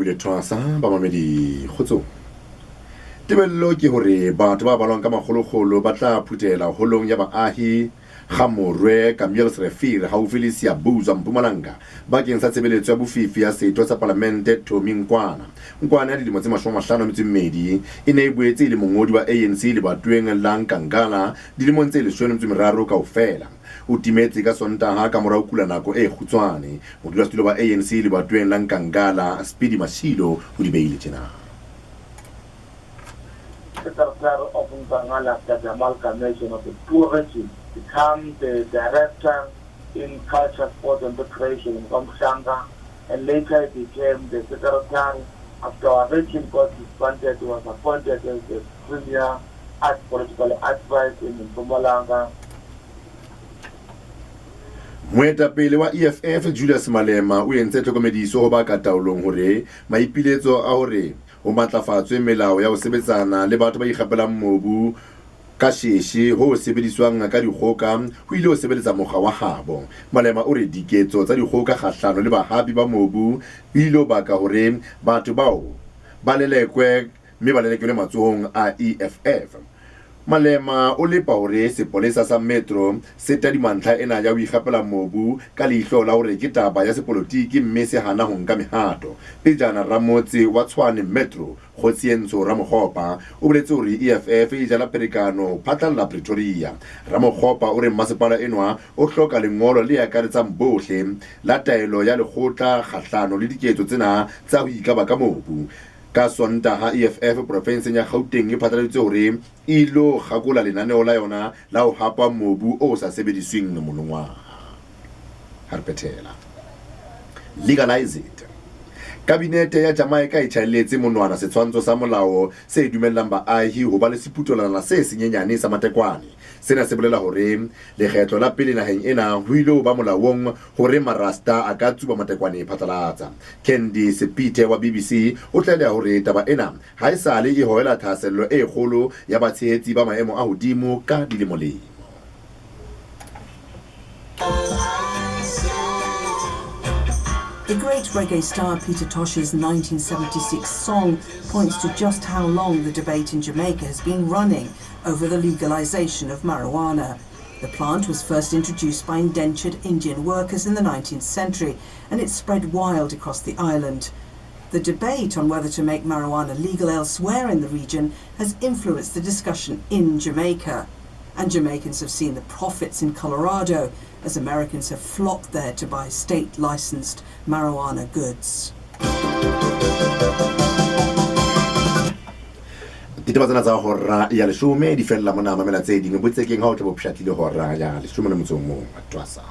Lebohile Thwasa, bamamedi kgotsong. Tebello ke hore batho ba balwang ka makgolokgolo ba tla phuthehela holong ya baahi Ga-Morwe ka Muilsrivier haufi le Siyabuswa, Mpumalanga bakeng sa tshebeletso ya bofifi ya setho sa palamente Tommy Nkwana. Nkwana ya dilemo tse 52 e ne e boetse e le mongodi wa ANC lebatoweng la Nkangala dilemong tse 13 kaofela. O timetse ka Sontaha kamora ho kula nako e kgutshwane. Modulasetulo wa ANC lebatoweng la Nkangala, Speedy Mashilo o di beile tjena. Secretary of Nkangala after the amalgamation of the two regions, become the director in culture, sports and recreation in KwaMhlanga, and later he became the secretary. After our region got disbanded, he was appointed as the premier art political advisor in Mpumalanga. Moetapele wa EFF Julius Malema o entse tlhokomediso ho ba ka taolong hore maipiletso a hore ho matlafatswe melao ya ho sebetsana le batho ba ikgapelang mobu ka sheshe ho sebediswang ka dikgoka ho ile ho sebeletsa mokga wa habo. Malema o re diketso tsa dikgoka kgahlano le bahapi ba mobu ho ile ho baka hore batho bao ba lelekwe mme ba lelekelwe matsohong a EFF. Malema o lepa hore sepolesa sa Metro se tadima ntlha ena ya ho ikgapela mobu ka leihlo la hore ke taba ya sepolotiki mme se hana ho nka mehato. Pejana ramotse wa Tshwane Metro, Kgotsientsho Ramokgopa, o boletse hore EFF e jala pherekano ho phatlalla Pretoria. Ramokgopa o re mmasepala enwa o hloka lengolo le akaretsang bohle la taelo ya lekgotla kgahlano le diketso tsena tsa ho ikaba ka mobu. Ka Sontaha, EFF porofenseng ya Gauteng e phatlaladitse hore e ilo kgakola lenaneo la yona la ho hapa mobu o sa sebedisweng monongwaha. Ha re phethela. Legalize it. Kabinete ya Jamaica e tjhaelletse monwana setshwantsho sa molao se dumellang baahi ho ba le seputolana se senyenyane sa matekwane. Sena se bolela hore lekgetlo la pele naheng ena ho ile ho ba molaong hore marasta a ka tsuba matekwane phatlalatsa. Candy Sepite wa BBC o tlaleha hore taba ena ha esale e hohela thahasello e kgolo ya batshehetsi ba maemo a hodimo ka dilemolemo. The great reggae star Peter Tosh's 1976 song points to just how long the debate in Jamaica has been running over the legalization of marijuana. The plant was first introduced by indentured Indian workers in the 19th century, and it spread wild across the island. The debate on whether to make marijuana legal elsewhere in the region has influenced the discussion in Jamaica. And Jamaicans have seen the profits in Colorado as Americans have flocked there to buy state-licensed marijuana goods. Ditaba tsena tsa hora ya leshome di fella mona. Mamela tse ding botsekeng ha o tla bo pshatlile hora ya 11. Twasa.